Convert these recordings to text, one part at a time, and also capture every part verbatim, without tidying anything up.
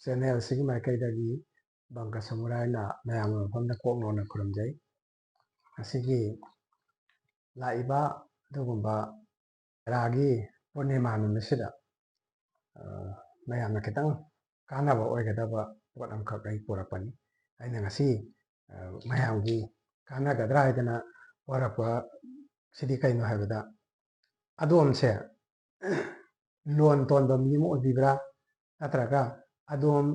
ꯆꯦꯅꯦꯜꯁꯤꯒꯤ ꯃꯥꯏꯀꯩꯗꯒꯤ ꯕꯪꯀ ꯁꯃꯨꯔꯥꯏꯅ ꯃꯌꯥꯝꯒꯤ ꯃꯐꯝꯗ ꯀꯣꯛ ꯅꯣꯟꯅ ꯈꯨꯔꯨꯝꯖꯩ꯫ ꯉꯁꯤꯒꯤ ꯂꯥꯛꯏꯕ ꯑꯗꯨꯒꯨꯝꯕ ꯔꯥꯒꯤ ꯄꯨꯔꯅꯤꯃꯥ ꯅꯨꯃꯤꯠꯁꯤꯗ, ꯑ, ꯃꯌꯥꯝꯅ ꯈꯤꯇꯪ ꯀꯥꯟꯅꯕ ꯑꯣꯏꯒꯗꯕ ꯄꯣꯠ ꯑꯃꯈꯛ ꯑꯩ ꯄꯨꯔꯛꯄꯅꯤ꯫ ꯑꯩꯅ ꯉꯁꯤ, ꯑ, ꯃꯌꯥꯝꯒꯤ ꯀꯥꯟꯅꯒꯗ꯭ꯔꯥ ꯍꯥꯏꯗꯅ ꯄꯨꯔꯛꯄ ꯁꯤꯗꯤ ꯀꯩꯅꯣ ꯍꯥꯏꯕꯗ, ꯑꯗꯣꯝꯁꯦ ꯂꯣꯟ ꯇꯣꯟꯕ ꯃꯤ ꯑꯃ ꯑꯣꯏꯕꯤꯕ꯭ꯔꯥ? ꯅꯠꯇ꯭ꯔꯒ ꯑꯗꯣꯝ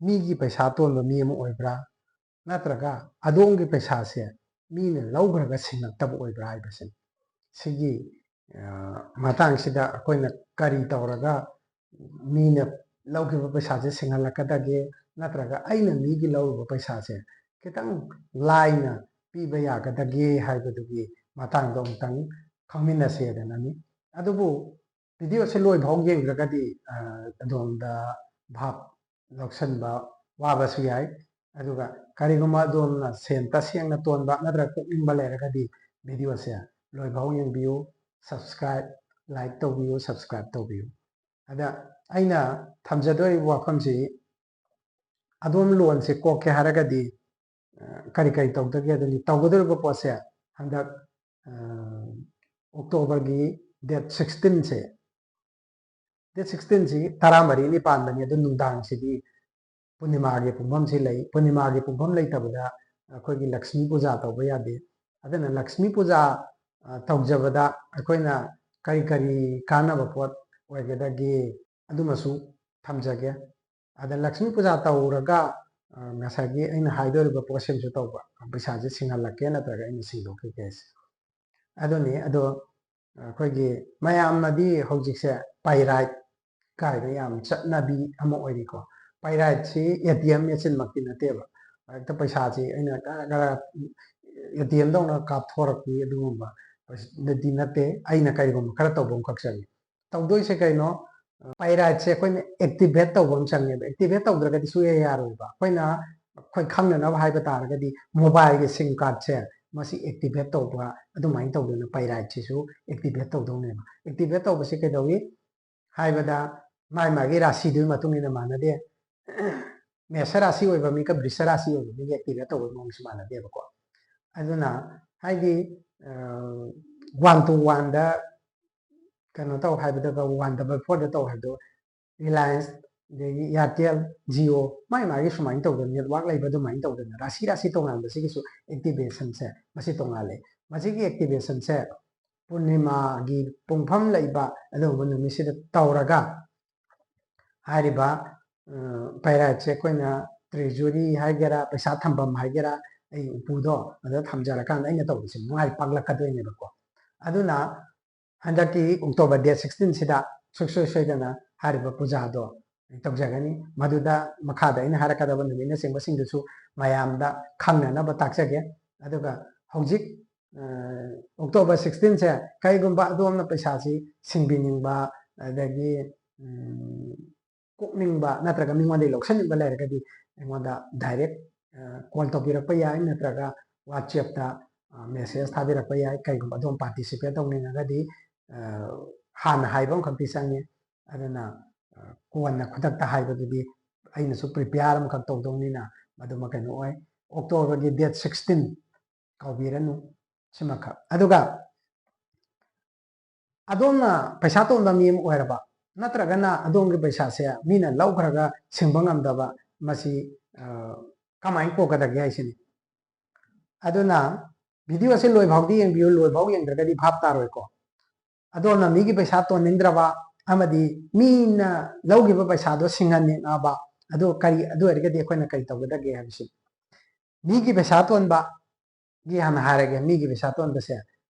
ꯃꯤꯒꯤ ꯄꯩꯁꯥ ꯇꯣꯟꯕ ꯃꯤ ꯑꯃ ꯑꯣꯏꯕ꯭ꯔꯥ? ꯅꯠꯇ꯭ꯔꯒ ꯑꯗꯣꯝꯒꯤ ꯄꯩꯁꯥꯁꯦ ꯃꯤꯅ ꯂꯧꯈ꯭ꯔꯒ ꯁꯤꯡꯉꯛꯇꯕ ꯑꯣꯏꯕ꯭ꯔꯥ ꯍꯥꯏꯕꯁꯤꯅꯤ꯫ ꯁꯤꯒꯤ, ꯑ, ꯃꯇꯥꯡꯁꯤꯗ ꯑꯩꯈꯣꯏꯅ ꯀꯔꯤ ꯇꯧꯔꯒ ꯃꯤꯅ ꯂꯧꯈꯤꯕ ꯄꯩꯁꯥꯁꯦ ꯁꯤꯡꯍꯜꯂꯛꯀꯗꯒꯦ, ꯅꯠꯇ꯭ꯔꯒ ꯑꯩꯅ ꯃꯤꯒꯤ ꯂꯧꯔꯨꯕ ꯄꯩꯁꯥꯁꯦ ꯈꯤꯇꯪ ꯂꯥꯏꯅ ꯄꯤꯕ ꯌꯥꯒꯗꯒꯦ ꯍꯥꯏꯕꯗꯨꯒꯤ ꯃꯇꯥꯡꯗ ꯑꯃꯨꯛꯇꯪ ꯈꯪꯃꯤꯟꯅꯁꯦꯗꯅꯅꯤ꯫ ꯑꯗꯨꯕꯨ ꯚꯤꯗꯤꯑꯣꯁꯦ ꯂꯣꯏꯐꯥꯎ ꯌꯦꯡꯗ꯭ꯔꯒꯗꯤ, ꯑ, ꯑꯗꯣꯝꯗ ꯚꯥꯞ ꯂꯧꯁꯟꯕ ꯋꯥꯕꯁꯨ ꯌꯥꯏ꯫ ꯑꯗꯨꯒ ꯀꯔꯤꯒꯨꯝꯕ ꯑꯗꯣꯝꯅ ꯁꯦꯟ ꯇꯁꯦꯡꯅ ꯇꯣꯟꯕ ꯅꯠꯇ꯭ꯔꯒ ꯀꯣꯛꯅꯤꯡꯕ ꯂꯩꯔꯒꯗꯤ ꯚꯤꯗꯤꯑꯣꯁꯦ ꯂꯣꯏꯐꯥꯎ ꯌꯦꯡꯕꯤꯌꯨ, subscribe, like ꯇꯧꯕꯤꯌꯨ, subscribe ꯇꯧꯕꯤꯌꯨ꯫ ꯑꯗ ꯑꯩꯅ ꯊꯝꯖꯗꯣꯔꯤꯕ ꯋꯥꯐꯝꯁꯤ, ꯑꯗꯣꯝ ꯂꯣꯟꯁꯦ ꯀꯣꯛꯀꯦ ꯍꯥꯏꯔꯒꯗꯤ, ꯑ, ꯀꯔꯤ ꯀꯔꯤ ꯇꯧꯗꯒꯦ ꯑꯗꯨꯅꯤ꯫ ꯇꯧꯒꯗꯧꯔꯤꯕ ꯄꯣꯠꯁꯦ ꯍꯟꯗꯛ, ꯑ, ꯑꯣꯛꯇꯣꯕꯔꯒꯤ date sixteenꯁꯦ, date sixteenꯁꯤ ꯇꯔꯥꯃꯔꯤꯅꯤ ꯄꯥꯟꯕꯅꯤ, ꯑꯗꯨ ꯅꯨꯡꯗꯥꯡꯁꯤꯗꯤ ꯄꯨꯔꯅꯤꯃꯥꯒꯤ ꯄꯨꯡꯐꯝꯁꯤ ꯂꯩ꯫ ꯄꯨꯔꯅꯤꯃꯥꯒꯤ ꯄꯨꯡꯐꯝ ꯂꯩꯇꯕꯗ ꯑꯩꯈꯣꯏꯒꯤ ꯂꯛꯁꯃꯤ ꯄꯨꯖꯥ ꯇꯧꯕ ꯌꯥꯗꯦ꯫ ꯑꯗꯨꯅ ꯂꯛꯁꯃꯤ ꯄꯨꯖꯥ, ꯑ, ꯇꯧꯖꯕꯗ ꯑꯩꯈꯣꯏꯅ ꯀꯔꯤ ꯀꯔꯤ ꯀꯥꯟꯅꯕ ꯄꯣꯠ ꯑꯣꯏꯒꯗꯒꯦ ꯑꯗꯨꯃꯁꯨ ꯊꯝꯖꯒꯦ꯫ ꯑꯗ ꯂꯛꯁꯃꯤ ꯄꯨꯖꯥ ꯇꯧꯔꯒ, ꯑ, ꯉꯁꯥꯏꯒꯤ ꯑꯩꯅ ꯍꯥꯏꯗꯣꯔꯤꯕ ꯄꯣꯠꯁꯤꯡꯁꯨ ꯇꯧꯕ, ꯄꯩꯁꯥꯁꯦ ꯁꯤꯡꯍꯜꯂꯛꯀꯦ ꯅꯠꯇ꯭ꯔꯒ ꯑꯩꯅ ꯁꯤꯡꯗꯣꯛꯈꯤꯒꯦ ꯍꯥꯏꯁꯦ꯫ ꯑꯗꯨꯅꯤ꯫ ꯑꯗꯣ ꯑꯩꯈꯣꯏꯒꯤ ꯃꯌꯥꯝꯅꯗꯤ ꯍꯧꯖꯤꯛꯁꯦ ꯄꯥꯏꯔꯥꯏꯠ ꯀꯥꯏꯅ ꯌꯥꯝ ꯆꯠꯅꯕꯤ ꯑꯃ ꯑꯣꯏꯔꯤꯀꯣ꯫ ꯄꯥꯏꯔꯥꯏꯠꯁꯤ ATM machine ꯃꯛꯇꯤ ꯅꯠꯇꯦꯕ꯫ ꯍꯦꯛꯇ ꯄꯩꯁꯥꯁꯤ ꯑꯩꯅ ꯒꯔ ꯒꯔ ATM ꯗꯧꯅ ꯀꯥꯞꯊꯣꯔꯛꯄꯤ ꯑꯗꯨꯒꯨꯝꯕ ꯗꯤ ꯅꯠꯇꯦ꯫ ꯑꯩꯅ ꯀꯔꯤꯒꯨꯝꯕ ꯈꯔ ꯇꯧꯕ ꯑꯃꯈꯛ ꯆꯪꯉꯤ꯫ ꯇꯧꯗꯣꯏꯁꯦ ꯀꯩꯅꯣ? ꯄꯥꯏꯔꯥꯏꯠꯁꯦ ꯑꯩꯈꯣꯏꯅ activate ꯇꯧꯕ ꯑꯃ ꯆꯪꯉꯦꯕ꯫ Activate ꯇꯧꯗ꯭ꯔꯒꯗꯤ ꯁꯨꯡꯌꯥ ꯌꯥꯔꯣꯏꯕ꯫ ꯑꯩꯈꯣꯏꯅ, ꯑꯩꯈꯣꯏ ꯈꯪꯅꯅꯕ ꯍꯥꯏꯕ ꯇꯥꯔꯒꯗꯤ, mobileꯒꯤ SIM cardꯁꯦ ꯃꯁꯤ activate ꯇꯧꯕ, ꯑꯗꯨꯃꯥꯏꯅ ꯇꯧꯗꯅ ꯄꯥꯏꯔꯥꯏꯠꯁꯤꯁꯨ activate ꯇꯧꯗꯧꯅꯦꯕ꯫ Activate ꯇꯧꯕꯁꯤ ꯀꯩꯗꯧꯏ ꯍꯥꯏꯕꯗ, ꯃꯥꯏ ꯃꯥꯒꯤ ꯔꯥꯁꯤꯗꯨꯒꯤ ꯃꯇꯨꯡ ꯏꯟꯅ ꯃꯥꯟꯅꯗꯦ꯫ ꯃꯦꯁ ꯔꯥꯁꯤ ꯑꯣꯏꯕ ꯃꯤꯒ ꯕ꯭ꯔꯤꯁ ꯔꯥꯁꯤ ꯑꯣꯏꯕ ꯃꯤꯒ ꯑꯦꯛꯇꯤꯚꯦꯠ ꯇꯧꯕꯒꯤ ꯃꯑꯣꯡꯁꯦ ꯃꯥꯟꯅꯗꯦꯕꯀꯣ꯫ ꯑꯗꯨꯅ ꯍꯥꯏꯗꯤ ꯋꯥꯟ ꯇꯨ ꯋꯥꯟꯗ ꯀꯩꯅꯣ ꯇꯧ ꯍꯥꯏꯕꯗꯒ ꯋꯥꯟ ꯗꯕꯜ ꯐꯣꯔꯗ ꯇꯧ ꯍꯥꯏꯕꯗꯣ, ꯔꯤꯂꯥꯌꯟꯁ, ꯑꯗꯒꯤ ꯏꯌꯥꯔꯇꯦꯜ, ꯖꯤꯑꯣ, ꯃꯥꯏ ꯃꯥꯒꯤ ꯁꯨꯃꯥꯏꯅ ꯇꯧꯗꯅ, ꯅꯦꯠꯋꯥꯛ ꯂꯩꯕ ꯑꯗꯨꯃꯥꯏꯅ ꯇꯧꯗꯅ ꯔꯥꯁꯤ ꯔꯥꯁꯤ ꯇꯣꯉꯥꯟꯕꯁꯤꯒꯤꯁꯨ ꯑꯦꯛꯇꯤꯚꯦꯁꯟꯁꯦ ꯃꯁꯤ ꯇꯣꯉꯥꯜꯂꯦ꯫ ꯃꯁꯤꯒꯤ ꯑꯦꯛꯇꯤꯚꯦꯁꯟꯁꯦ ꯄꯨꯔꯅꯤꯃꯥꯒꯤ ꯄꯨꯡꯐꯝ ꯂꯩꯕ ꯑꯗꯨꯒꯨꯝꯕ ꯅꯨꯃꯤꯠꯁꯤꯗ ꯇꯧꯔꯒ ꯍꯥꯏꯔꯤꯕ ꯄꯩꯔꯥꯏꯠꯁꯦ ꯑꯩꯈꯣꯏꯅ ꯇ꯭ꯔꯦꯖꯨꯔꯤ ꯍꯥꯏꯒꯦꯔꯥ, ꯄꯩꯁꯥ ꯊꯝꯐꯝ ꯍꯥꯏꯒꯦꯔꯥ, ꯑꯩ ꯎꯄꯨꯗꯣ ꯑꯗꯨꯗ ꯊꯝꯖꯔꯀꯥꯟꯗ ꯑꯩꯅ ꯇꯧꯕꯁꯦ ꯃꯥꯏ ꯄꯥꯛꯂꯛꯀꯗꯣꯏꯅꯦꯕꯀꯣ꯫ ꯑꯗꯨꯅ ꯍꯟꯗꯛꯀꯤ ꯑꯣꯛꯇꯣꯕꯔ ꯗꯦꯠ ꯁꯤꯛꯁꯇꯤꯟꯁꯤꯗ ꯁꯨꯡꯁꯣꯏ ꯁꯣꯏꯗꯅ ꯍꯥꯏꯔꯤꯕ ꯄꯨꯖꯥꯗꯣ ꯇꯧꯖꯒꯅꯤ꯫ ꯃꯗꯨꯗ ꯃꯈꯥꯗ ꯑꯩꯅ ꯍꯥꯏꯔꯛꯀꯗꯕ ꯅꯨꯃꯤꯠꯅꯆꯤꯡꯕꯁꯤꯡꯗꯨꯁꯨ ꯃꯌꯥꯝꯗ ꯈꯪꯅꯅꯕ ꯇꯥꯛꯆꯒꯦ꯫ ꯑꯗꯨꯒ ꯍꯧꯖꯤꯛ ꯑꯣꯛꯇꯣꯕꯔ ꯁꯤꯛꯁꯇꯤꯟꯁꯦ ꯀꯔꯤꯒꯨꯝꯕ ꯑꯗꯣꯝꯅ ꯄꯩꯁꯥꯁꯤ ꯁꯤꯡꯕꯤꯅꯤꯡꯕ, ꯑꯗꯒꯤ ꯀꯣꯛꯅꯤꯡꯕ ꯅꯠꯇ꯭ꯔꯒ ꯃꯤꯉꯣꯟꯗꯒꯤ ꯂꯧꯁꯟꯅꯤꯡꯕ ꯂꯩꯔꯒꯗꯤ ꯑꯩꯉꯣꯟꯗ ꯗꯥꯏꯔꯦꯛ ꯀꯣꯜ ꯇꯧꯕꯤꯔꯛꯄ ꯌꯥꯏ, ꯅꯠꯇ꯭ꯔꯒ ꯋꯥꯆꯦꯞꯇ ꯃꯦꯁꯦꯖ ꯊꯥꯕꯤꯔꯛꯄ ꯌꯥꯏ꯫ ꯀꯩꯒꯨꯝꯕ ꯑꯗꯣꯝ ꯄꯥꯔꯇꯤꯁꯤꯄꯦꯠ ꯇꯧꯅꯤꯡꯉꯒꯗꯤ ꯍꯥꯟꯅ ꯍꯥꯏꯕ ꯑꯃꯈꯛꯇꯤ ꯆꯪꯉꯤ꯫ ꯑꯗꯨꯅ ꯀꯣꯟꯅ ꯈꯨꯗꯛꯇ ꯍꯥꯏꯕꯗꯨꯗꯤ ꯑꯩꯅꯁꯨ ꯄ꯭ꯔꯤꯄꯦꯌꯥꯔ ꯑꯃꯈꯛ ꯇꯧꯗꯧꯅꯤꯅ ꯃꯗꯨꯃ ꯀꯩꯅꯣ ꯑꯣꯏ꯫ ꯑꯣꯛꯇꯣꯕꯔꯒꯤ ꯗꯦꯠ ꯁꯤꯛꯁꯇꯤꯟ ꯀꯥꯎꯕꯤꯔꯅꯨ꯫ ꯁꯤꯃꯈꯛ꯫ ꯑꯗꯨꯒ ꯑꯗꯣꯝꯅ ꯄꯩꯁꯥ ꯇꯣꯟꯕ ꯃꯤ ꯑꯃ ꯑꯣꯏꯔꯕ, ꯅꯠꯇ꯭ꯔꯒꯅ ꯑꯗꯣꯝꯒꯤ ꯄꯩꯁꯥꯁꯦ ꯃꯤꯅ ꯂꯧꯈ꯭ꯔꯒ ꯁꯤꯡꯕ ꯉꯝꯗꯕ, ꯃꯁꯤ ꯀꯃꯥꯏꯅ ꯀꯣꯛꯀꯗꯒꯦ ꯍꯥꯏꯁꯤꯅꯤ꯫ ꯑꯗꯨꯅ ꯚꯤꯗꯤꯑꯣꯁꯦ ꯂꯣꯏꯐꯥꯎꯗꯤ ꯌꯦꯡꯕꯤꯌꯨ, ꯂꯣꯏꯐꯥꯎ ꯌꯦꯡꯗ꯭ꯔꯒꯗꯤ ꯚꯥꯞ ꯇꯥꯔꯣꯏꯀꯣ꯫ ꯑꯗꯣꯝꯅ ꯃꯤꯒꯤ ꯄꯩꯁꯥ ꯇꯣꯟꯅꯤꯡꯗ꯭ꯔꯕ ꯑꯃꯗꯤ ꯃꯤꯅ ꯂꯧꯈꯤꯕ ꯄꯩꯁꯥꯗꯣ ꯁꯤꯡꯍꯟꯅꯤꯡꯉꯕ, ꯑꯗꯨ ꯀꯔꯤ, ꯑꯗꯨ ꯑꯣꯏꯔꯒꯗꯤ ꯑꯩꯈꯣꯏꯅ ꯀꯔꯤ ꯇꯧꯒꯗꯒꯦ ꯍꯥꯏꯕꯁꯤ, ꯃꯤꯒꯤ ꯄꯩꯁꯥ ꯇꯣꯟꯕꯒꯤ ꯍꯥꯟꯅ ꯍꯥꯏꯔꯒꯦ꯫ ꯃꯤꯒꯤ ꯄꯩꯁꯥ ꯇꯣꯟꯕꯁꯦ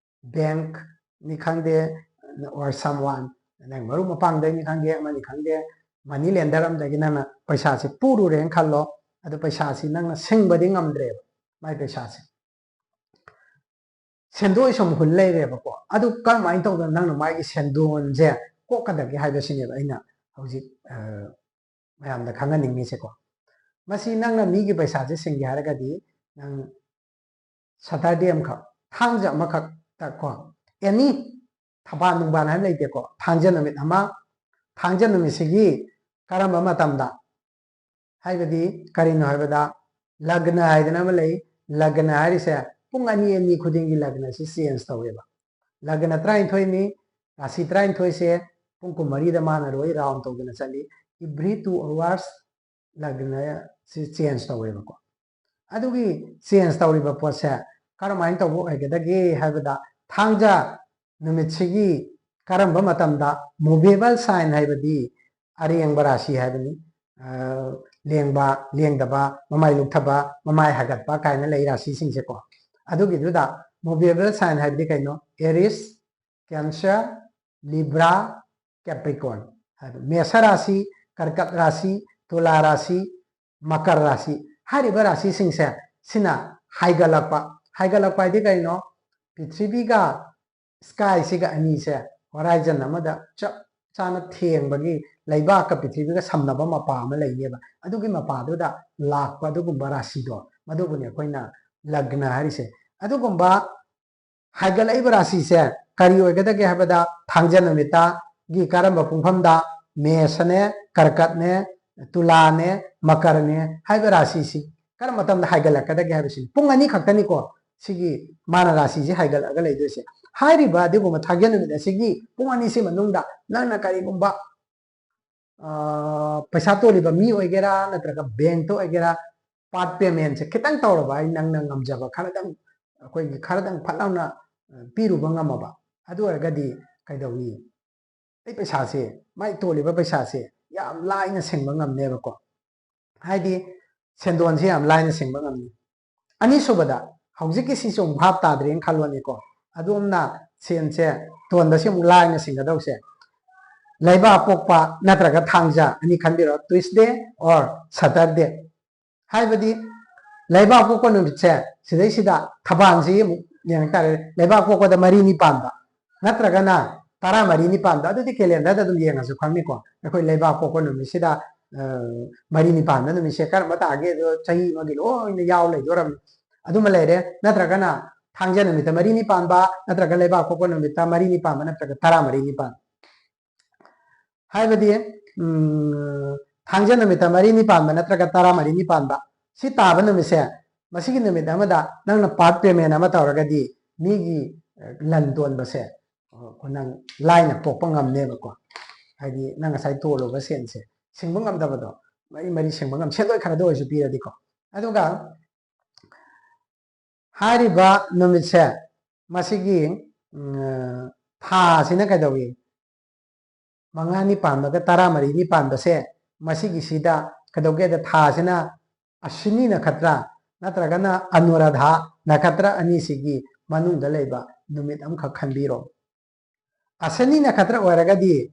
ꯕꯦꯡꯛꯅꯤ ꯈꯪꯗꯦ, or someone, ꯅꯪ ꯃꯔꯨꯞ ꯃꯄꯥꯡꯗꯩꯅꯤ ꯈꯪꯗꯦ, ꯑꯃꯅꯤ ꯈꯪꯗꯦ, ꯃꯅꯤ ꯂꯦꯟꯗꯔ ꯑꯃꯗꯒꯤ ꯅꯪꯅ ꯄꯩꯁꯥꯁꯦ ꯄꯨꯔꯨꯔꯦꯅ ꯈꯜꯂꯣ꯫ ꯑꯗꯨ ꯄꯩꯁꯥꯁꯤ ꯅꯪꯅ ꯁꯤꯡꯕꯗꯤ ꯉꯝꯗ꯭ꯔꯦꯕ, ꯃꯥꯏ ꯄꯩꯁꯥꯁꯦ꯫ ꯁꯦꯟꯗꯣꯏ ꯁꯨꯝ ꯍꯨꯜ ꯂꯩꯔꯦꯕꯀꯣ꯫ ꯑꯗꯨ ꯀꯔꯝꯍꯥꯏꯅ ꯇꯧꯗꯅ ꯅꯪꯅ ꯃꯥꯒꯤ ꯁꯦꯟꯗꯣꯟꯁꯦ ꯀꯣꯛꯀꯗꯒꯦ ꯍꯥꯏꯕꯁꯤꯅꯦꯕ ꯑꯩꯅ ꯍꯧꯖꯤꯛ ꯃꯌꯥꯝꯗ ꯈꯪꯍꯟꯅꯤꯡꯉꯤꯁꯦꯀꯣ꯫ ꯃꯁꯤ ꯅꯪꯅ ꯃꯤꯒꯤ ꯄꯩꯁꯥꯁꯦ ꯁꯤꯡꯒꯦ ꯍꯥꯏꯔꯒꯗꯤ ꯅꯪ ꯁꯇꯔꯗꯦ ꯑꯃꯈꯛ, ꯊꯥꯡꯖ ꯑꯃꯈꯛꯇ ꯀꯣ, ꯑꯦꯅꯤ ꯊꯕꯥꯜ ꯅꯨꯡꯕꯥꯜ ꯍꯥꯏꯕ ꯂꯩꯇꯦꯀꯣ, ꯊꯥꯡꯖ ꯅꯨꯃꯤꯠ ꯑꯃ, ꯊꯥꯡꯖ ꯅꯨꯃꯤꯠꯁꯤꯒꯤ ꯀꯔꯝꯕ ꯃꯇꯝꯗ ꯍꯥꯏꯕꯗꯤ ꯀꯔꯤꯅꯣ ꯍꯥꯏꯕꯗ, ꯂꯒꯅ ꯍꯥꯏꯗꯅ ꯑꯃ ꯂꯩ꯫ ꯂꯒꯅ ꯍꯥꯏꯔꯤꯁꯦ ꯄꯨꯡ ꯑꯅꯤ ꯑꯅꯤ ꯈꯨꯗꯤꯡꯒꯤ ꯂꯒꯅꯁꯤ ꯆꯦꯟꯖ ꯇꯧꯋꯦꯕ꯫ ꯂꯒꯅ ꯇꯔꯥꯅꯤꯊꯣꯏꯅꯤ, ꯔꯥꯁꯤ ꯇꯔꯥꯅꯤꯊꯣꯏꯁꯦ ꯄꯨꯡ ꯀꯨꯟꯃꯔꯤꯗ ꯃꯥꯅ ꯂꯣꯏ ꯔꯥꯎꯟ ꯇꯧꯗꯅ ꯆꯠꯂꯤ꯫ Every two hours ꯂꯒꯅꯁꯤ ꯆꯦꯟꯖ ꯇꯧꯋꯦꯕꯀꯣ꯫ ꯑꯗꯨꯒꯤ ꯆꯦꯟꯖ ꯇꯧꯔꯤꯕ ꯄꯣꯠꯁꯦ ꯀꯔꯝꯍꯥꯏꯅ ꯇꯧꯕ ꯑꯣꯏꯒꯗꯒꯦ ꯍꯥꯏꯕꯗ, ꯊꯥꯡꯖ ꯅꯨꯃꯤꯠꯁꯤꯒꯤ ꯀꯔꯝꯕ ꯃꯇꯝꯗ movable sign ꯍꯥꯏꯕꯗꯤ ꯑꯔꯦꯡꯕ ꯔꯥꯁꯤ ꯍꯥꯏꯕꯅꯤ, ꯂꯦꯡꯕ, ꯂꯦꯡꯗꯕ, ꯃꯃꯥꯏ ꯂꯨꯞꯊꯕ, ꯃꯃꯥꯏ ꯍꯥꯏꯒꯠꯄ ꯀꯥꯏꯅ ꯂꯩ ꯔꯥꯁꯤꯁꯤꯡꯁꯦꯀꯣ꯫ ꯑꯗꯨꯒꯤꯗꯨꯗ movable sign ꯍꯥꯏꯕꯗꯤ ꯀꯩꯅꯣ? Aries, Cancer, Libra, Capricorn ꯍꯥꯏꯕ, ꯃꯦꯁ ꯔꯥꯁꯤ, ꯀꯔꯀꯠ ꯔꯥꯁꯤ, ꯇꯨꯂꯥ ꯔꯥꯁꯤ, ꯃꯀꯔ ꯔꯥꯁꯤ ꯍꯥꯏꯔꯤꯕ ꯔꯥꯁꯤꯁꯤꯡꯁꯦ ꯁꯤꯅ ꯍꯥꯏꯒꯠꯂꯛꯄ꯫ ꯍꯥꯏꯒꯠꯂꯛꯄ ꯍꯥꯏꯗꯤ ꯀꯩꯅꯣ? ꯄ꯭ꯔꯤꯊꯤꯕꯤꯒ ꯁ꯭ꯀꯥꯏꯁꯤꯒ ꯑꯅꯤꯁꯦ ꯍꯣꯔꯥꯏꯖꯟ ꯑꯃꯗ ꯆꯞ ꯆꯥꯅ ꯊꯦꯡꯕꯒꯤ, ꯂꯩꯕꯥꯛꯀ ꯄ꯭ꯔꯤꯊꯤꯕꯤꯒ ꯁꯝꯅꯕ ꯃꯄꯥ ꯑꯃ ꯂꯩꯅꯦꯕ꯫ ꯑꯗꯨꯒꯤ ꯃꯄꯥꯗꯨꯗ ꯂꯥꯛꯄ ꯑꯗꯨꯒꯨꯝꯕ ꯔꯥꯁꯤꯗꯣ, ꯃꯗꯨꯕꯨꯅꯤ ꯑꯩꯈꯣꯏꯅ ꯂꯒꯅ ꯍꯥꯏꯔꯤꯁꯦ꯫ ꯑꯗꯨꯒꯨꯝꯕ ꯍꯥꯏꯒꯠꯂꯛꯏꯕ ꯔꯥꯁꯤꯁꯦ ꯀꯔꯤ ꯑꯣꯏꯒꯗꯒꯦ ꯍꯥꯏꯕꯗ, ꯊꯥꯡꯖ ꯅꯨꯃꯤꯠꯇꯒꯤ ꯀꯔꯝꯕ ꯄꯨꯡꯐꯝꯗ ꯃꯦꯁꯅꯦ, ꯀꯔꯀꯠꯅꯦ, ꯇꯨꯂꯥꯅꯦ, ꯃꯀꯔꯅꯦ ꯍꯥꯏꯕ ꯔꯥꯁꯤꯁꯤ ꯀꯔꯝꯕ ꯃꯇꯝꯗ ꯍꯥꯏꯒꯠꯂꯛꯀꯗꯒꯦ ꯍꯥꯏꯕꯁꯤꯅꯤ꯫ ꯄꯨꯡ ꯑꯅꯤ ꯈꯛꯇꯅꯤꯀꯣ ꯁꯤꯒꯤ ꯃꯥꯅ ꯔꯥꯁꯤꯁꯤ ꯍꯥꯏꯒꯠꯂꯛꯑꯒ ꯂꯩꯗꯣꯏꯁꯦ꯫ ꯍꯥꯏꯔꯤꯕ ꯑꯗꯨꯒꯨꯝꯕ ꯊꯥꯡꯖ ꯅꯨꯃꯤꯠ ꯑꯁꯤꯒꯤ ꯄꯨꯡ ꯑꯅꯤꯁꯤ ꯃꯅꯨꯡꯗ ꯅꯪꯅ ꯀꯔꯤꯒꯨꯝꯕ, ꯑ, ꯄꯩꯁꯥ ꯇꯣꯜꯂꯤꯕ ꯃꯤ ꯑꯣꯏꯒꯦꯔꯥ, ꯅꯠꯇ꯭ꯔꯒ ꯕꯦꯡꯛꯇ ꯑꯣꯏꯒꯦꯔꯥ, ꯄꯥꯔꯠ ꯄꯦꯃꯦꯟꯁꯦ ꯈꯤꯇꯪ ꯇꯧꯔꯕ, ꯑꯩ ꯅꯪꯅ ꯉꯝꯖꯕ ꯈꯔꯗꯪ, ꯑꯩꯈꯣꯏꯒꯤ ꯈꯔꯗꯪ ꯐꯠ ꯂꯥꯎꯅ, ꯑ, ꯄꯤꯔꯨꯕ ꯉꯝꯃꯕ, ꯑꯗꯨ ꯑꯣꯏꯔꯒꯗꯤ ꯀꯩꯗꯧꯏ? ꯑꯩ ꯄꯩꯁꯥꯁꯦ, ꯃꯥꯏ ꯇꯣꯜꯂꯤꯕ ꯄꯩꯁꯥꯁꯦ ꯌꯥꯝ ꯂꯥꯏꯅ ꯁꯤꯡꯕ ꯉꯝꯅꯦꯕꯀꯣ꯫ ꯍꯥꯏꯗꯤ ꯁꯦꯟꯗꯣꯟꯁꯦ ꯌꯥꯝ ꯂꯥꯏꯅ ꯁꯤꯡꯕ ꯉꯝꯅꯤ꯫ ꯑꯅꯤꯁꯨꯕꯗ, ꯍꯧꯖꯤꯛꯀꯤꯁꯤꯁꯨ ꯑꯃꯨꯛ ꯚꯥꯞ ꯇꯥꯗ꯭ꯔꯦꯅ ꯈꯜꯂꯣꯅꯦꯀꯣ꯫ ꯑꯗꯣꯝꯅ ꯁꯦꯟꯁꯦ ꯇꯣꯟꯕꯁꯦ ꯑꯃꯨꯛ ꯂꯥꯏꯅ ꯁꯤꯡꯒꯗꯧꯁꯦ, ꯂꯩꯕꯥꯛ ꯄꯣꯛꯄ ꯅꯠꯇ꯭ꯔꯒ ꯊꯥꯡꯖ ꯑꯅꯤ ꯈꯟꯕꯤꯔꯣ, Tuesday or Saturday꯫ ꯍꯥꯏꯕꯗꯤ ꯂꯩꯕꯥꯛ ꯄꯣꯛꯄ ꯅꯨꯃꯤꯠꯁꯦ ꯁꯤꯗꯩꯁꯤꯗ ꯊꯕꯥꯜꯁꯤ ꯑꯃꯨꯛ ꯌꯦꯡꯉꯛ ꯇꯥꯔꯦ꯫ ꯂꯩꯕꯥꯛ ꯄꯣꯛꯄꯗ ꯃꯔꯤꯅꯤ ꯄꯥꯟꯕ ꯅꯠꯇ꯭ꯔꯒꯅ ꯇꯔꯥꯃꯔꯤꯅꯤ ꯄꯥꯟꯕ, ꯑꯗꯨꯗꯤ ꯀꯦꯂꯦꯟꯗꯔꯗ ꯑꯗꯨꯝ ꯌꯦꯡꯉꯁꯨ ꯈꯪꯅꯤꯀꯣ꯫ ꯑꯩꯈꯣꯏ ꯂꯩꯕꯥꯛ ꯄꯣꯛꯄ ꯅꯨꯃꯤꯠꯁꯤꯗ, ꯑ, ꯃꯔꯤꯅꯤ ꯄꯥꯟꯕ ꯅꯨꯃꯤꯠꯁꯦ ꯀꯔꯝꯕ ꯇꯥꯒꯦ ꯑꯗꯣ ꯆꯍꯤ ꯑꯃꯒꯤ ꯂꯣꯏꯅ ꯌꯥꯎ ꯂꯩꯗꯣꯔꯝꯅꯤ꯫ ꯑꯗꯨꯃ ꯂꯩꯔꯦ꯫ ꯅꯠꯇ꯭ꯔꯒꯅ ꯊꯥꯡꯖ ꯅꯨꯃꯤꯠꯇ ꯃꯔꯤꯅꯤ ꯄꯥꯟꯕ, ꯅꯠꯇ꯭ꯔꯒ ꯂꯩꯕꯥꯛ ꯄꯣꯛꯄ ꯅꯨꯃꯤꯠꯇ ꯃꯔꯤꯅꯤ ꯄꯥꯟꯕ, ꯅꯠꯇ꯭ꯔꯒ ꯇꯔꯥꯃꯔꯤꯅꯤ ꯄꯥꯟꯕ꯫ ꯍꯥꯏꯕꯗꯤ, ꯎꯝ, ꯊꯥꯡꯖ ꯅꯨꯃꯤꯠꯇ ꯃꯔꯤꯅꯤ ꯄꯥꯟꯕ ꯅꯠꯇ꯭ꯔꯒ ꯇꯔꯥꯃꯔꯤꯅꯤ ꯄꯥꯟꯕ, ꯁꯤ ꯇꯥꯕ ꯅꯨꯃꯤꯠꯁꯦ, ꯃꯁꯤꯒꯤ ꯅꯨꯃꯤꯠ ꯑꯃꯗ ꯅꯪꯅ part payment ꯑꯃ ꯇꯧꯔꯒꯗꯤ ꯃꯤꯒꯤ, ꯑ, ꯂꯟ ꯇꯣꯟꯕꯁꯦ, ꯑ, ꯅꯪ ꯂꯥꯏꯅ ꯀꯣꯛꯄ ꯉꯝꯅꯦꯕꯀꯣ꯫ ꯍꯥꯏꯗꯤ ꯅꯪ ꯉꯁꯥꯏ ꯇꯣꯜꯂꯨꯕ ꯁꯦꯟꯁꯦ ꯁꯤꯡꯕ ꯉꯝꯗꯕꯗꯣ ꯃꯔꯤ ꯃꯔꯤ ꯁꯤꯡꯕ ꯉꯝ, ꯁꯦꯟꯗꯣꯏ ꯈꯔꯗ ꯑꯣꯏꯔꯁꯨ ꯄꯤꯔꯗꯤꯀꯣ꯫ ꯑꯗꯨꯒ ꯍꯥꯏꯔꯤꯕ ꯅꯨꯃꯤꯠꯁꯦ, ꯃꯁꯤꯒꯤ, ꯎꯝ, ꯊꯥꯁꯤꯅ ꯀꯩꯗꯧꯏ? ꯃꯉꯥꯅꯤ ꯄꯥꯟꯕꯒ ꯇꯔꯥꯃꯔꯤꯅꯤ ꯄꯥꯟꯕꯁꯦ, ꯃꯁꯤꯒꯤꯁꯤꯗ ꯀꯩꯗꯧꯒꯦꯗ, ꯊꯥꯁꯤꯅ ꯑꯁ꯭ꯋꯤꯅꯤ ꯅꯈꯇ꯭ꯔ ꯅꯠꯇ꯭ꯔꯒꯅ ꯑꯅꯨꯔꯥꯙꯥ ꯅꯈꯇ꯭ꯔ ꯑꯅꯤꯁꯤꯒꯤ ꯃꯅꯨꯡꯗ ꯂꯩꯕ ꯅꯨꯃꯤꯠ ꯑꯃꯈꯛ ꯈꯟꯕꯤꯔꯣ꯫ ꯑꯁ꯭ꯋꯤꯅꯤ ꯅꯈꯇ꯭ꯔ ꯑꯣꯏꯔꯒꯗꯤ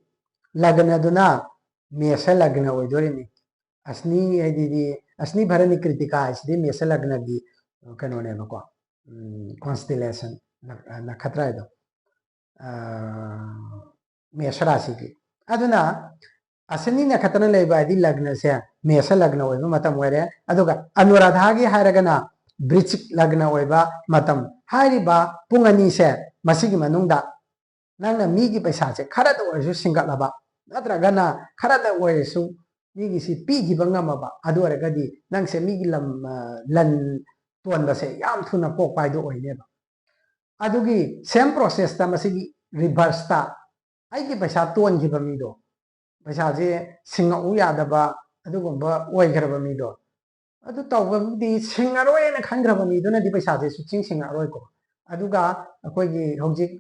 ꯂꯒꯅꯗꯨꯅ ꯃꯦꯁ ꯂꯒꯅ ꯑꯣꯏꯗꯣꯔꯤꯅꯤ꯫ ꯑꯁ꯭ꯅꯤ ꯍꯥꯏꯗꯤ, ꯑꯁ꯭ꯅꯤ ꯚꯔꯅꯤ ꯀ꯭ꯔꯤꯇꯤꯀꯥ ꯍꯥꯏꯁꯤꯗꯤ ꯃꯦꯁ ꯂꯒꯅꯒꯤ ꯀꯩꯅꯣꯅꯦꯕꯀꯣ, ꯎꯝ, constellation, ꯅꯛ-, ꯅꯈꯇ꯭ꯔ ꯍꯥꯏꯗꯣ, ꯑ, ꯃꯦꯁ ꯔꯥꯁꯤꯒꯤ꯫ ꯑꯗꯨꯅ ꯑꯁ꯭ꯋꯤꯅꯤ ꯅꯈꯇ꯭ꯔꯅ ꯂꯩꯕ ꯍꯥꯏꯗꯤ ꯂꯒꯅꯁꯦ ꯃꯦꯁ ꯂꯒꯅ ꯑꯣꯏꯕ ꯃꯇꯝ ꯑꯣꯏꯔꯦ꯫ ꯑꯗꯨꯒ ꯑꯅꯨꯔꯥꯙꯥꯒꯤ ꯍꯥꯏꯔꯒꯅ ꯕ꯭ꯔꯤꯆꯤꯛ ꯂꯒꯅ ꯑꯣꯏꯕ ꯃꯇꯝ꯫ ꯍꯥꯏꯔꯤꯕ ꯄꯨꯡ ꯑꯅꯤꯁꯦ, ꯃꯁꯤꯒꯤ ꯃꯅꯨꯡꯗ ꯅꯪꯅ ꯃꯤꯒꯤ ꯄꯩꯁꯥꯁꯦ ꯈꯔꯗ ꯑꯣꯏꯔꯁꯨ ꯁꯤꯡꯒꯠꯂꯕ, ꯅꯠꯇ꯭ꯔꯒꯅ ꯈꯔꯗ ꯑꯣꯏꯔꯁꯨ ꯃꯤꯒꯤꯁꯤ ꯄꯤꯈꯤꯕ ꯉꯝꯃꯕ, ꯑꯗꯨ ꯑꯣꯏꯔꯒꯗꯤ ꯅꯪꯁꯦ ꯃꯤꯒꯤ ꯂꯝ, ꯑ, ꯂꯟ ꯇꯣꯟꯕꯁꯦ ꯌꯥꯝ ꯊꯨꯅ ꯀꯣꯛꯄ ꯍꯥꯏꯗꯣ ꯑꯣꯏꯅꯦꯕ꯫ ꯑꯗꯨꯒꯤ same process ꯇ ꯃꯁꯤꯒꯤ reverse ꯇ ꯑꯩꯒꯤ ꯄꯩꯁꯥ ꯇꯣꯟꯈꯤꯕ ꯃꯤꯗꯣ, ꯄꯩꯁꯥꯁꯦ ꯁꯤꯡꯉꯛꯎ ꯌꯥꯗꯕ ꯑꯗꯨꯒꯨꯝꯕ ꯑꯣꯏꯈ꯭ꯔꯕ ꯃꯤꯗꯣ, ꯑꯗꯨ ꯇꯧꯕꯕꯨꯗꯤ ꯁꯤꯡꯉꯔꯣꯏꯅ ꯈꯟꯈ꯭ꯔꯕ ꯃꯤꯗꯨꯅꯗꯤ ꯄꯩꯁꯥꯁꯦ ꯁꯨꯛꯁꯤꯡ ꯁꯤꯡꯉꯛꯑꯔꯣꯏꯀꯣ꯫ ꯑꯗꯨꯒ ꯑꯩꯈꯣꯏꯒꯤ ꯍꯧꯖꯤꯛ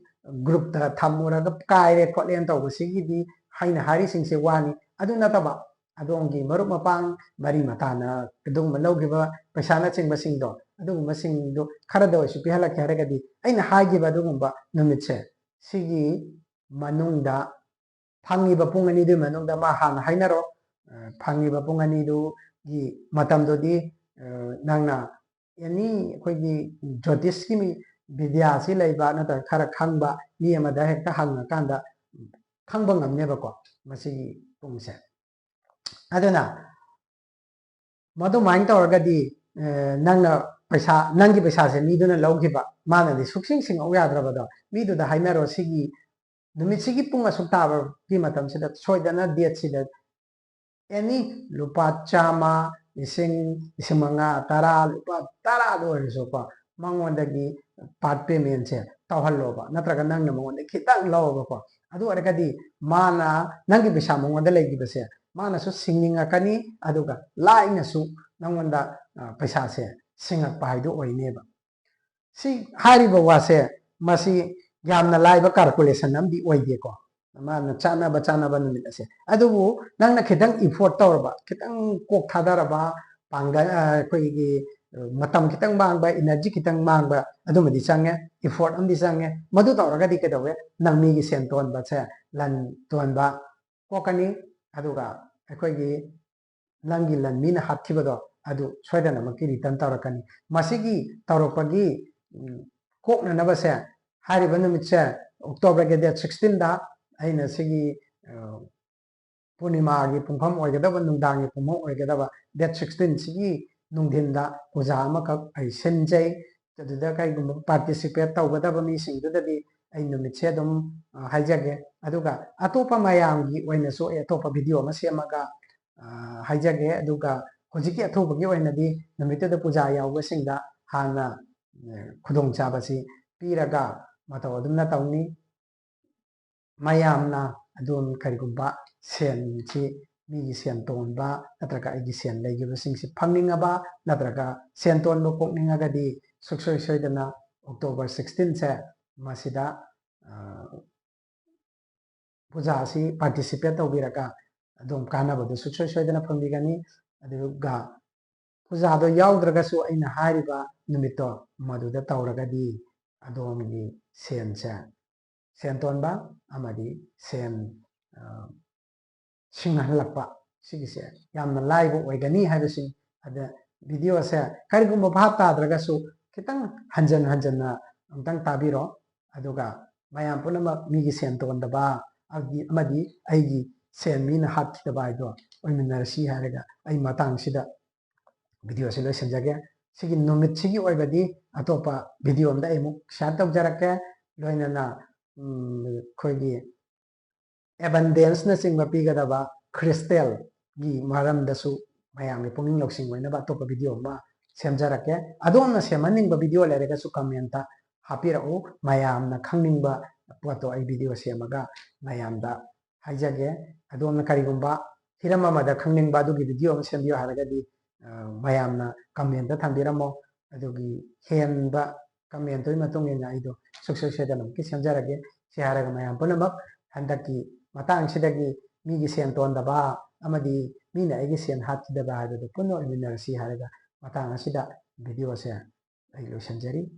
group ꯇ ꯊꯝꯃꯨꯔꯒ ꯀꯥꯏꯔꯦ ꯈꯣꯠꯂꯦꯅ ꯇꯧꯕꯁꯤꯒꯤꯗꯤ ꯑꯩꯅ ꯍꯥꯏꯔꯤꯁꯤꯡꯁꯦ ꯋꯥꯅꯤ꯫ ꯑꯗꯨ ꯅꯠꯇꯕ ꯑꯗꯣꯝꯒꯤ ꯃꯔꯨꯞ ꯃꯄꯥꯡ, ꯃꯔꯤ ꯃꯇꯥꯅ ꯑꯗꯨꯒꯨꯝꯕ ꯂꯧꯈꯤꯕ ꯄꯩꯁꯥꯅꯆꯤꯡꯕꯁꯤꯡꯗꯣ, ꯑꯗꯨꯒꯨꯝꯕꯁꯤꯡꯗꯣ ꯈꯔꯗ ꯑꯣꯏꯔꯁꯨ ꯄꯤꯍꯜꯂꯛꯀꯦ ꯍꯥꯏꯔꯒꯗꯤ ꯑꯩꯅ ꯍꯥꯏꯈꯤꯕ ꯑꯗꯨꯒꯨꯝꯕ ꯅꯨꯃꯤꯠꯁꯦ, ꯁꯤꯒꯤ ꯃꯅꯨꯡꯗ, ꯐꯪꯉꯤꯕ ꯄꯨꯡ ꯑꯅꯤꯗꯨꯒꯤ ꯃꯅꯨꯡꯗ ꯃꯥ ꯍꯥꯟꯅ ꯍꯥꯏꯅꯔꯣ꯫ ꯑ, ꯐꯪꯉꯤꯕ ꯄꯨꯡ ꯑꯅꯤꯗꯨꯒꯤ ꯃꯇꯝꯗꯨꯗꯤ, ꯑ, ꯅꯪꯅ ꯑꯦꯅꯤ ꯑꯩꯈꯣꯏꯒꯤ ꯖꯣꯇꯤꯁꯀꯤ ꯃꯤ, ꯕꯤꯗ꯭ꯌꯥꯁꯤ ꯂꯩꯕ ꯅꯠꯇ꯭ꯔꯒ ꯈꯔ ꯈꯪꯕ ꯃꯤ ꯑꯃꯗ ꯍꯦꯛꯇ ꯍꯪꯉꯀꯥꯟꯗ ꯈꯪꯕ ꯉꯝꯅꯦꯕꯀꯣ ꯃꯁꯤꯒꯤ ꯄꯨꯡꯁꯦ꯫ ꯑꯗꯨꯅ ꯃꯗꯨꯃꯥꯏꯅ ꯇꯧꯔꯒꯗꯤ, ꯑ, ꯅꯪꯅ ꯄꯩꯁꯥ, ꯅꯪꯒꯤ ꯄꯩꯁꯥꯁꯦ ꯃꯤꯗꯨꯅ ꯂꯧꯈꯤꯕ, ꯃꯥꯅꯗꯤ ꯁꯨꯛꯁꯤꯡ ꯁꯤꯡꯉꯛꯎ ꯌꯥꯗ꯭ꯔꯕꯗꯣ, ꯃꯤꯗꯨꯗ ꯍꯥꯏꯅꯔꯣ, ꯁꯤꯒꯤ ꯅꯨꯃꯤꯠꯁꯤꯒꯤ ꯄꯨꯡ ꯑꯁꯨꯛ ꯇꯥꯕꯒꯤ ꯃꯇꯝꯁꯤꯗ ꯁꯣꯏꯗꯅ date ꯁꯤꯗ ꯑꯦꯅꯤ ꯂꯨꯄꯥ ꯆꯥꯝꯃ, ꯂꯤꯁꯤꯡ, ꯂꯤꯁꯤꯡ ꯃꯉꯥ, ꯇꯔꯥ, ꯂꯨꯄꯥ ꯇꯔꯥꯗ ꯑꯣꯏꯔꯁꯨꯀꯣ, ꯃꯉꯣꯟꯗꯒꯤ ꯄꯥꯔꯠ ꯄꯦꯃꯦꯟꯁꯦ ꯇꯧꯍꯜꯂꯣꯕ, ꯅꯠꯇ꯭ꯔꯒ ꯅꯪꯅ ꯃꯉꯣꯟꯗ ꯈꯤꯇꯪ ꯂꯧꯔꯕꯀꯣ, ꯑꯗꯨ ꯑꯣꯏꯔꯒꯗꯤ ꯃꯥꯅ, ꯅꯪꯒꯤ ꯄꯩꯁꯥ ꯃꯉꯣꯟꯗ ꯂꯩꯈꯤꯕꯁꯦ ꯃꯥꯅꯁꯨ ꯁꯤꯡꯅꯤꯡꯉꯛꯀꯅꯤ, ꯑꯗꯨꯒ ꯂꯥꯏꯅꯁꯨ ꯅꯪꯉꯣꯟꯗ, ꯑ, ꯄꯩꯁꯥꯁꯦ ꯁꯤꯡꯉꯛꯄ ꯍꯥꯏꯗꯣ ꯑꯣꯏꯅꯦꯕ꯫ ꯁꯤ ꯍꯥꯏꯔꯤꯕ ꯋꯥꯁꯦ, ꯃꯁꯤ ꯌꯥꯝꯅ ꯂꯥꯏꯕ ꯀꯥꯜꯀꯨꯂꯦꯁꯟ ꯑꯃꯗꯤ ꯑꯣꯏꯗꯦꯀꯣ, ꯃꯥꯅ ꯆꯥꯟꯅꯕ ꯆꯥꯟꯅꯕ ꯅꯨꯃꯤꯠ ꯑꯁꯦ꯫ ꯑꯗꯨꯕꯨ ꯅꯪꯅ ꯈꯤꯇꯪ ꯏꯐꯣꯔꯠ ꯇꯧꯔꯕ, ꯈꯤꯇꯪ ꯀꯣꯛ ꯊꯥꯗꯔꯕ, ꯄꯥꯡꯒꯜ, ꯑ, ꯑꯩꯈꯣꯏꯒꯤ, ꯑ, ꯃꯇꯝ ꯈꯤꯇꯪ ꯃꯥꯡꯕ, ꯏꯅꯔꯖꯤ ꯈꯤꯇꯪ ꯃꯥꯡꯕ, ꯑꯗꯨꯃꯗꯤ ꯆꯪꯉꯦ, ꯏꯐꯣꯔꯠ ꯑꯃꯗꯤ ꯆꯪꯉꯦ꯫ ꯃꯗꯨ ꯇꯧꯔꯒꯗꯤ ꯀꯩꯗꯧꯋꯦ? ꯅꯪ ꯃꯤꯒꯤ ꯁꯦꯟ ꯇꯣꯟꯕꯁꯦ, ꯂꯟ ꯇꯣꯟꯕ ꯀꯣꯛꯀꯅꯤ, ꯑꯗꯨꯒ ꯑꯩꯈꯣꯏꯒꯤ ꯅꯪꯒꯤ ꯂꯟ ꯃꯤꯅ ꯍꯥꯠꯈꯤꯕꯗꯣ ꯑꯗꯨ ꯁꯣꯏꯗꯅꯃꯛꯀꯤ ꯔꯤꯇꯔꯟ ꯇꯧꯔꯛꯀꯅꯤ꯫ ꯃꯁꯤꯒꯤ ꯇꯧꯔꯛꯄꯒꯤ, ꯎꯝ, ꯀꯣꯛꯅꯅꯕꯁꯦ, ꯍꯥꯏꯔꯤꯕ ꯅꯨꯃꯤꯠꯁꯦ, ꯑꯣꯛꯇꯣꯕꯔꯒꯤ ꯗꯦꯠ ꯁꯤꯛꯁꯇꯤꯟꯗ ꯑꯩꯅ ꯁꯤꯒꯤ, ꯑ, ꯄꯨꯔꯅꯤꯃꯥꯒꯤ ꯄꯨꯡꯐꯝ ꯑꯣꯏꯒꯗꯕ, ꯅꯨꯡꯗꯥꯡꯒꯤ ꯄꯨꯡꯐꯝ ꯑꯣꯏꯒꯗꯕ ꯗꯦꯠ ꯁꯤꯛꯁꯇꯤꯟꯁꯤꯒꯤ ꯅꯨꯡꯊꯤꯟꯗ ꯄꯨꯖꯥ ꯑꯃꯈꯛ ꯑꯩ ꯁꯤꯟꯖꯩ꯫ ꯑꯗꯨꯗ ꯀꯩꯒꯨꯝꯕ ꯄꯥꯔꯇꯤꯁꯤꯄꯦꯠ ꯇꯧꯒꯗꯕ ꯃꯤꯁꯤꯡꯗꯨꯗꯗꯤ ꯑꯩ ꯅꯨꯃꯤꯠꯁꯦ ꯑꯗꯨꯝ, ꯑ, ꯍꯥꯏꯖꯒꯦ꯫ ꯑꯗꯨꯒ ꯑꯇꯣꯞꯄ ꯃꯌꯥꯝꯒꯤ ꯑꯣꯏꯅꯁꯨ ꯑꯩ ꯑꯇꯣꯞꯄ ꯚꯤꯗꯤꯑꯣ ꯑꯃ ꯁꯦꯝꯃꯒ, ꯑ, ꯍꯥꯏꯖꯒꯦ꯫ ꯑꯗꯨꯒ ꯍꯧꯖꯤꯛꯀꯤ ꯑꯊꯨꯕꯒꯤ ꯑꯣꯏꯅꯗꯤ ꯅꯨꯃꯤꯠꯇꯨꯗ ꯄꯨꯖꯥ ꯌꯥꯎꯕꯁꯤꯡꯗ ꯍꯥꯟꯅ, ꯑ, ꯈꯨꯗꯣꯡꯆꯥꯕꯁꯤ ꯄꯤꯔꯒ ꯃꯇꯧ ꯑꯗꯨꯝꯅ ꯇꯧꯅꯤ꯫ ꯃꯌꯥꯝꯅ ꯑꯗꯨꯝ ꯀꯔꯤꯒꯨꯝꯕ ꯁꯦꯟꯁꯤ, ꯃꯤꯒꯤ ꯁꯦꯟ ꯇꯣꯟꯕ ꯅꯠꯇ꯭ꯔꯒ ꯑꯩꯒꯤ ꯁꯦꯟ ꯂꯩꯈꯤꯕꯁꯤꯡꯁꯤ ꯐꯪꯅꯤꯡꯉꯕ ꯅꯠꯇ꯭ꯔꯒ ꯁꯦꯟ ꯇꯣꯟꯕ ꯀꯣꯛꯅꯤꯡꯉꯒꯗꯤ ꯁꯨꯡꯁꯣꯏ ꯁꯣꯏꯗꯅ ꯑꯣꯛꯇꯣꯕꯔ ꯁꯤꯛꯁꯇꯤꯟꯁꯦ ꯃꯁꯤꯗ, ꯑ, ꯄꯨꯖꯥ ꯑꯁꯤ ꯄꯥꯔꯇꯤꯁꯤꯄꯦꯠ ꯇꯧꯕꯤꯔꯒ ꯑꯗꯨꯝ ꯀꯥꯟꯅꯕꯗꯨ ꯁꯨꯡꯁꯣꯏ ꯁꯣꯏꯗꯅ ꯐꯪꯕꯤꯒꯅꯤ꯫ ꯑꯗꯨꯒ ꯄꯨꯖꯥꯗꯣ ꯌꯥꯎꯗ꯭ꯔꯒꯁꯨ ꯑꯩꯅ ꯍꯥꯏꯔꯤꯕ ꯅꯨꯃꯤꯠꯇꯣ ꯃꯗꯨꯗ ꯇꯧꯔꯒꯗꯤ ꯑꯗꯣꯝꯒꯤ ꯁꯦꯟꯁꯦ, ꯁꯦꯟ ꯇꯣꯟꯕ ꯑꯃꯗꯤ ꯁꯦꯟ, ꯑ, ꯁꯤꯡꯍꯜꯂꯛꯄ, ꯁꯤꯒꯤꯁꯦ ꯌꯥꯝꯅ ꯂꯥꯏꯕ ꯑꯣꯏꯒꯅꯤ ꯍꯥꯏꯕꯁꯤ꯫ ꯑꯗ ꯚꯤꯗꯤꯑꯣꯁꯦ ꯀꯔꯤꯒꯨꯝꯕ ꯚꯥꯞ ꯇꯥꯗ꯭ꯔꯒꯁꯨ ꯈꯤꯇꯪ ꯍꯟꯖꯟ ꯍꯟꯖꯟꯅ ꯑꯃꯨꯛꯇꯪ ꯇꯥꯕꯤꯔꯣ, ꯑꯗꯨꯒ ꯃꯌꯥꯝ ꯄꯨꯝꯅꯃꯛ ꯃꯤꯒꯤ ꯁꯦꯟ ꯇꯣꯟꯗꯕ ꯑꯃꯗꯤ, ꯑꯃꯗꯤ ꯑꯩꯒꯤ ꯁꯦꯟ ꯃꯤꯅ ꯍꯥꯠꯈꯤꯗꯕ ꯍꯥꯏꯗꯣ ꯑꯣꯏꯃꯤꯟꯅꯔꯁꯤ ꯍꯥꯏꯔꯒ ꯑꯩ ꯃꯇꯥꯡꯁꯤꯗ ꯚꯤꯗꯤꯑꯣꯁꯤ ꯂꯣꯏꯁꯤꯟꯖꯒꯦ꯫ ꯁꯤꯒꯤ ꯅꯨꯃꯤꯠꯁꯤꯒꯤ ꯑꯣꯏꯕꯗꯤ ꯑꯇꯣꯞꯄ ꯚꯤꯗꯤꯑꯣ ꯑꯝꯗ ꯑꯩ ꯑꯃꯨꯛ ꯁꯤꯌꯥꯔ ꯇꯧꯖꯔꯛꯀꯦ꯫ ꯂꯣꯏꯅꯅ, ꯎꯝ, ꯑꯩꯈꯣꯏꯒꯤ ꯑꯦꯕꯟꯗꯦꯟꯁꯅꯆꯤꯡꯕ ꯄꯤꯒꯗꯕ ꯈ꯭ꯔꯤꯁꯇꯦꯜ ꯒꯤ ꯃꯔꯝꯗꯁꯨ ꯃꯌꯥꯝꯒꯤ ꯄꯨꯛꯅꯤꯡ ꯂꯧꯁꯤꯡ ꯑꯣꯏꯅꯕ ꯑꯇꯣꯞꯄ ꯚꯤꯗꯤꯑꯣ ꯑꯃ ꯁꯦꯝꯖꯔꯛꯀꯦ꯫ ꯑꯗꯣꯝꯅ ꯁꯦꯝꯍꯟꯅꯤꯡꯕ ꯚꯤꯗꯤꯑꯣ ꯂꯩꯔꯒꯁꯨ ꯀꯃꯦꯟꯇ ꯍꯥꯞꯄꯤꯔꯛꯎ꯫ ꯃꯌꯥꯝꯅ ꯈꯪꯅꯤꯡꯕ ꯄꯣꯠꯇꯣ ꯑꯩ ꯚꯤꯗꯤꯑꯣ ꯁꯦꯝꯃꯒ ꯃꯌꯥꯝꯗ ꯍꯥꯏꯖꯒꯦ꯫ ꯑꯗꯣꯝꯅ ꯀꯔꯤꯒꯨꯝꯕ ꯍꯤꯔꯝ ꯑꯃꯗ ꯈꯪꯅꯤꯡꯕ ꯑꯗꯨꯒꯤ ꯚꯤꯗꯤꯑꯣ ꯑꯃ ꯁꯦꯝꯕꯤꯌꯨ ꯍꯥꯏꯔꯒꯗꯤ, ꯑ, ꯃꯌꯥꯝꯅ ꯀꯃꯦꯟꯇ ꯊꯝꯕꯤꯔꯝꯃꯣ꯫ ꯑꯗꯨꯒꯤ ꯍꯦꯟꯕ ꯀꯃꯦꯟꯇꯨꯒꯤ ꯃꯇꯨꯡ ꯏꯟꯅ ꯑꯩꯗꯣ ꯁꯨꯛꯁꯣꯏ ꯁꯣꯏꯗꯅꯃꯛꯀꯤ ꯁꯦꯝꯖꯔꯒꯦ꯫ ꯁꯤ ꯍꯥꯏꯔꯒ ꯃꯌꯥꯝ ꯄꯨꯝꯅꯃꯛ ꯍꯟꯗꯛꯀꯤ ꯃꯇꯥꯡꯁꯤꯗꯒꯤ ꯃꯤꯒꯤ ꯁꯦꯟ ꯇꯣꯟꯗꯕ ꯑꯃꯗꯤ ꯃꯤꯅ ꯑꯩꯒꯤ ꯁꯦꯟ ꯍꯥꯠꯈꯤꯗꯕ ꯍꯥꯏꯕꯗꯨ ꯄꯨꯟꯅ ꯑꯣꯏꯃꯤꯟꯅꯔꯁꯤ ꯍꯥꯏꯔꯒ ꯃꯇꯥꯡ ꯑꯁꯤꯗ ꯚꯤꯗꯤꯑꯣꯁꯦ ꯑꯩ ꯂꯣꯏꯁꯤꯟꯖꯔꯤ꯫